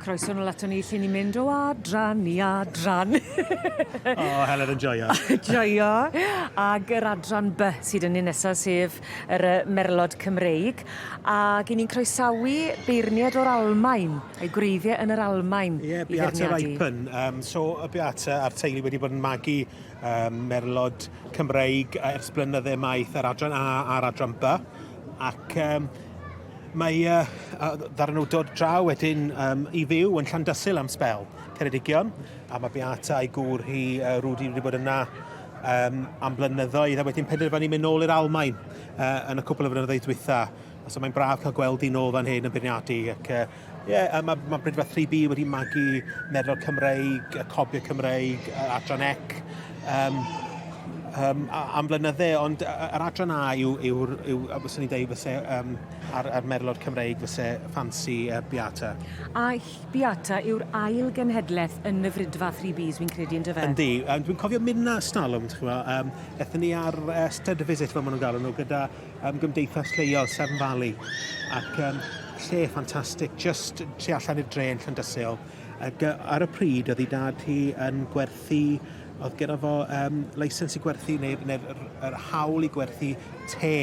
Croeso nôl aton ni lle ni'n mynd o adran i adran. O, Helen yn joio. Joio. Ag yr adran By sy 'dyn ni nesa sef yr yy Merlod Cymreig ag 'yn ni'n croesawu beirnied o'r Almaen, a'i gwreiddie yn yr Almaen. Ie, Beate Ripen. Yym so y Beate a'r teulu wedi bod yn magu yym merlod Cymreig ers blynydde maith ar adran A a'r adran By ac yym Mae yy yy ddaru nhw dod draw wedyn yym i fyw yn Llandysul am sbel, Ceredigion, a mae Beata a'i gŵr hi yy Rudi wedi bod yna yym am blynyddoedd a wedyn penderfynu mynd nôl i'r Almaen yy yn y cwpl o flynyddoedd dwytha. So mae'n braf cael gweld hi nôl fan hyn yn beirniadu ac yy ie a ma' ma' Brydfa 3B wedi magu merlod Cymreig, y cobiau Cymreig, yr adran ec yym yym a- am flynydde ond yy yr adran A yw yw'r yw a fyswn i'n deud fyse yym a'r a'r merlod Cymreig fyse ffansi yy Beata. A Beata yw'r ail genhedleth yn y Fridfa 3Bs fi'n credu yndyfe? Yndi yym dwi'n cofio mynd 'na ers talwm t'ch'mo' yym ethon ni ar yy stud visit fel ma' nw'n galw nhw gyda yym gymdeithas lleol Severn Valley ac yym lle ffantastig jyst tu allan i'r dre yn Llandysul ag yy ar y pryd o'dd 'i dad hi yn gwerthu Oedd gyda fo um, licence i gwerthu neu, neu'r yr, yr hawl i gwerthu te,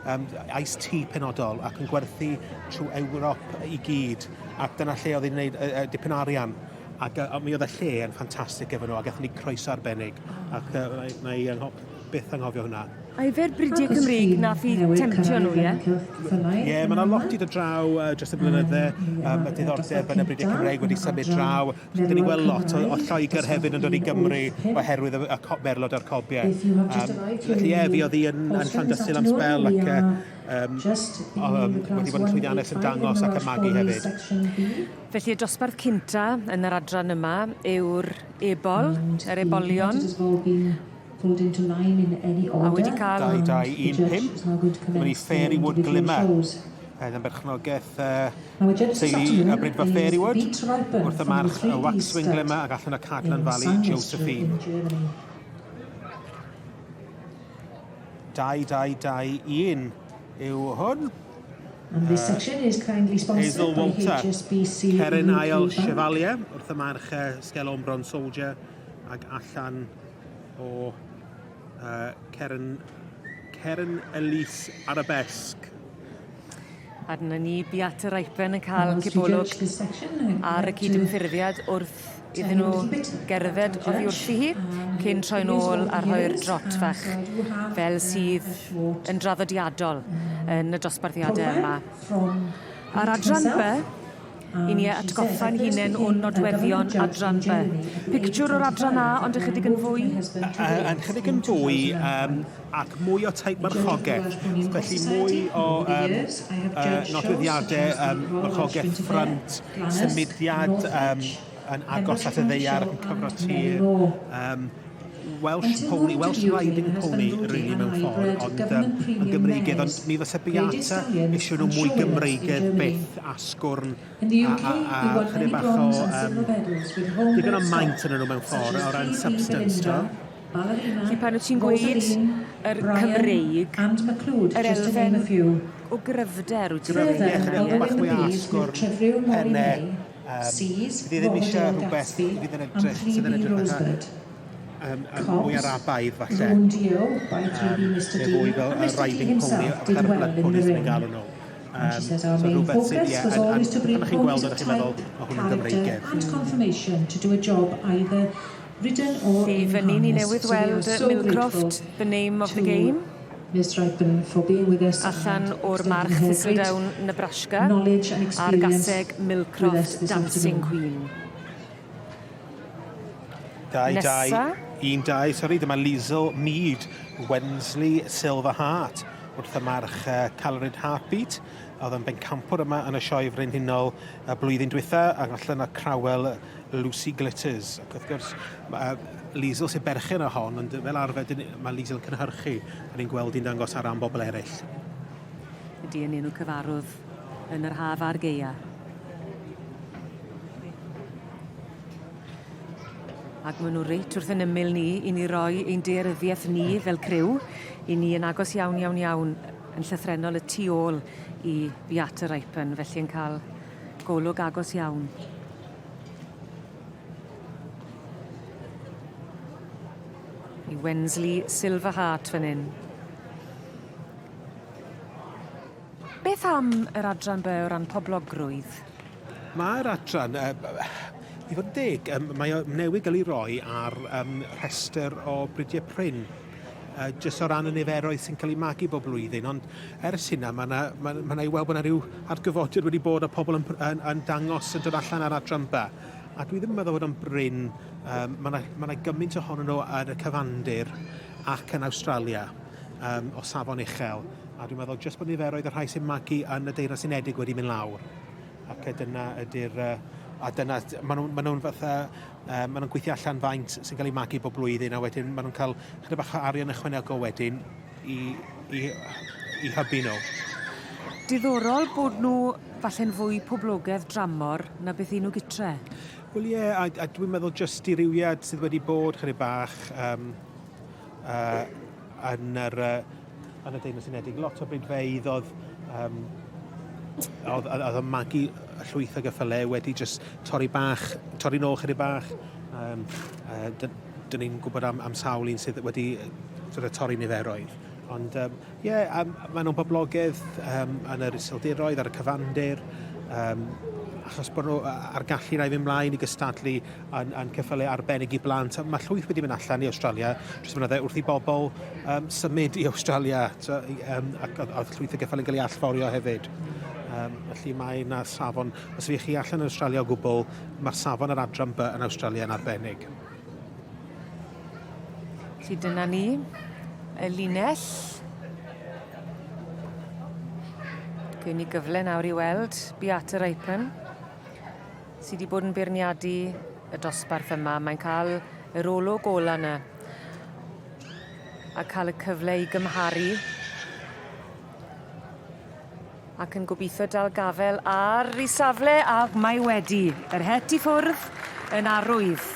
um, iced tea penodol, ac yn gwerthu trwy Ewrop i gyd. Ac dyna lle oedd hi'n gwneud uh, uh, dipyn o arian. Ac uh, mi oedd y lle yn ffantastig efo nhw, ac aethon ni croeso arbennig. Ac uh, na i byth anghofio hwnna. A ife'r bridiau Cymreig nath i temtio nhw, ie? Ie, mae yna lot i dod draw uh, dros y blynydde. Um, mae diddordeb yn y bridiau Cymreig wedi symud draw. Dyn ni'n gweld lot o, o Lloegr hefyd yn dod i Gymru oherwydd y, y merlod a'r cobiau. Um, felly ie, fi oedd hi yn, yn Llandysul am sbel ac um, um, wedi bod yn llwyddiannus yn dangos ac yn magu hefyd. Felly y dosbarth cynta yn yr adran yma yw'r ebol, yr ebolion. A wedi cael... 2, 2, 1, 5. Dyma ni Fairywood Glimmer. Yn berchnogaeth uh, teulu y Brydfa Fairywood. Wrth y march y Waxwing Glimmer ac allan o Cadlan Valley Josephine. 2, 2, 2, 1 yw hwn. And this section is kindly sponsored Hazel by Walter, HSBC Cerin UK Isle Bank. Chevalier, wrth y march uh, Skelon Bron Soldier, ac allan o uh, Ceren, Ceren Elise Arabesque. A dyna ni, Beata Ripen yn cael cipolwg ar y cydymffurfiad wrth iddyn nhw gerdded oddi wrthi hi, cyn troi'n ôl a rhoi'r drot fach fel sydd yn draddodiadol yn y dosbarthiadau yma. A'r adran B, I ni atgoffa'n hunain o nodweddion adran B. Pictiwr o'r adran A, ond ychydig yn fwy? Yn chydig yn fwy, um, ac mwy o teip marchogaeth. Felly mwy o um, uh, nodweddiadau um, marchogaeth ffrant, symudiad um, yn agos at y ddeiar ac yn cyfro tir. Um, Welsh pony, Welsh riding pony, really, mewn ffordd, ond um, yn Gymreigedd, ond mi fysa Beata eisiau nhw mwy Gymreigedd byth, asgwrn, a, a, a chydig bach o um, digon o maint yn nhw mewn ffordd, o ran substance, to. Felly pan wyt ti'n gweud yr Cymreig, yr elfen o gryfder wyt ti'n Gryfder, chydig bach mwy asgwrn, penne, um, fydd ddim eisiau rhywbeth fydd yn edrych, sydd yn edrych fatha um, mwy arabaidd falle. Um, neu fwy fel y riding pony, fatha'r blood ponies ni'n galw nhw. Um, so rhywbeth sydd, ie, yn, pan chi'n gweld o'n chi'n meddwl, mae hwn yn Gymreigedd. Felly fyny ni newydd weld Millcroft, The Name of the Game. Allan o'r march Thistledown, Nebraska, a'r gaseg Millcroft Dancing Queen. 2, Nesa. 2, 1, 2, sori, dyma Liesl Mead, Wensley Silver Heart, wrth y march uh, Calorid Heartbeat, oedd yn bencampwr yma yn y sioe frenhinol y blwyddyn dwytha, ac allan o Crowell Lucy Glitters. Ac wrth gwrs, uh, Liesl sy'n berchen ar hon, ond fel arfer mae Liesl yn cynhyrchu, a ni'n gweld hi'n dangos ar ran bobl eraill. Ydy yn enw cyfarwydd yn yr haf a'r gaea. Ac maen nhw reit wrth yn ymyl ni i ni roi ein daearyddiaeth ni fel criw i ni yn agos iawn iawn iawn yn llythrennol y tu ôl i Beata Ripen felly yn cael golwg agos iawn. I Wensley Silver Heart fan hyn. Beth am yr adran B o ran poblogrwydd? Mae'r adran, i fod yn deg, mae o newydd gael ei roi ar rhestr o bridiau prin, jyst o ran y niferoedd sy'n cael eu magu bob blwyddyn, ond ers hynna mae yna ma, ma i weld bod yna rhyw atgyfodiad wedi bod a pobl yn, yn, yn dangos yn dod allan ar adran B. A dwi ddim yn meddwl bod o'n brin, mae yna ma gymaint ohonyn nhw yn y cyfandir ac yn Awstralia o safon uchel, a dwi'n meddwl jyst bod niferoedd y rhai sy'n magu yn y Deyrnas Unedig wedi mynd lawr. Ac dyna ydy'r... A dyna, maen nhw'n ma nhw fatha, maen nhw'n gweithio allan faint sy'n cael ei magu bob blwyddyn, a wedyn maen nhw'n cael chydig bach o arian ychwanegol wedyn i, i, i hybu nhw. Diddorol bod nhw falle'n fwy poblogaidd dramor na beth y'n nhw gytre. Wel ie, yeah, a dwi'n meddwl jyst dirywiad sydd wedi bod chydig bach yn yr, yn y Deyrnas Unedig. Lot o bridfeydd oedd, um, oedd, oedd yn magu llwyth o geffylau wedi just torri bach, torri nôl chydig bach. Um, dyn, dyn ni'n gwybod am, am sawl un sydd wedi sort of, torri niferoedd. Ond ie, um, yeah, maen nhw'n boblogaidd yn yr iseldiroedd, ar y cyfandir, achos bod nhw ar gallu rhai fynd mlaen i gystadlu yn, yn ceffylau arbennig i blant. Mae llwyth wedi mynd allan i Awstralia dros y blynydde wrth i bobl symud i Awstralia, so, ac oedd llwyth o geffylau yn cael ei allforio hefyd. Felly mae yna safon, os ydych chi allan yn Awstralia o gwbl, mae'r safon yr adran B yn Awstralia yn arbennig. Felly dyna ni, y linell. Gewn ni gyfle nawr i weld Beata Ripen, sydd wedi bod yn beirniadu y dosbarth yma. Mae'n cael yr olwg ola yna a cael y cyfle i gymharu ac yn gobeithio dal gafel ar ei safle a mae wedi. Yr het i ffwrdd yn arwydd.